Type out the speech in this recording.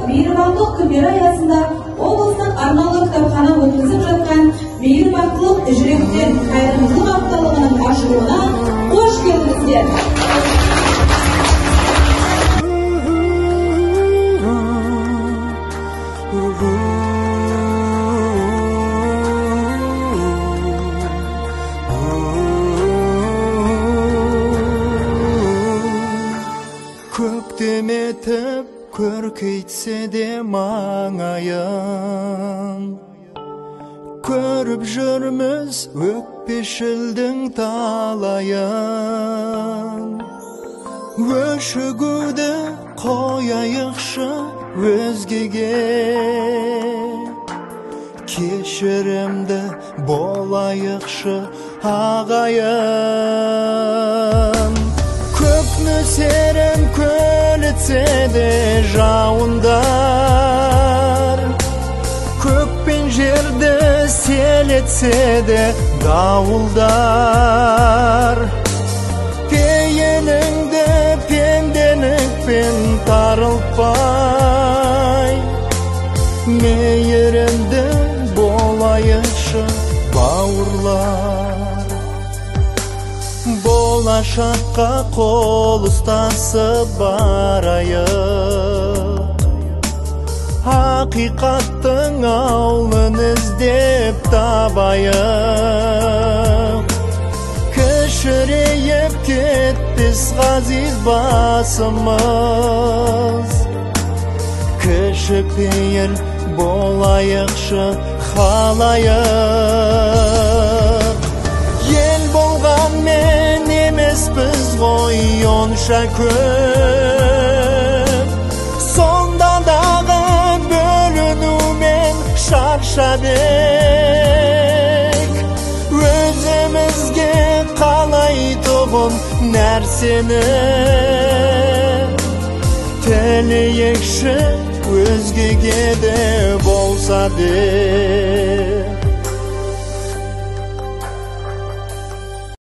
мейірбандық күндері аясында облыстық арнаулы кітапхана өткізіп жатқан мейірбандылық жүректен қайырымдылық апталығының ашылуына қош келдіңіздер! Көктеметіп көркейтсе де маңайын, көріп жүрміз өкпешілдің талайын. Өшігуді қояйықшы өзгеге, кешірімді болайықшы ағайын. Көк нөсерін көлітсе де жауындар, көк пен жерді селетсе де дауылдар. Пейіліңді пенделікпен тарылтпай, мейірімді болайықшы бауырлар. Болашаққа қол ұстасып барайық, ақиқаттың аулын іздеп табайық. Кішірейіп кетпес ғазиз басымыз, кішіпейіл болайықшы халайық. Ел болғанмен емеспіз ғой онша көп, сонда дағы бөлінумен шаршап ек. Өзімізге қалайтұғын нәрсені тілейікші өзгеге де болса деп.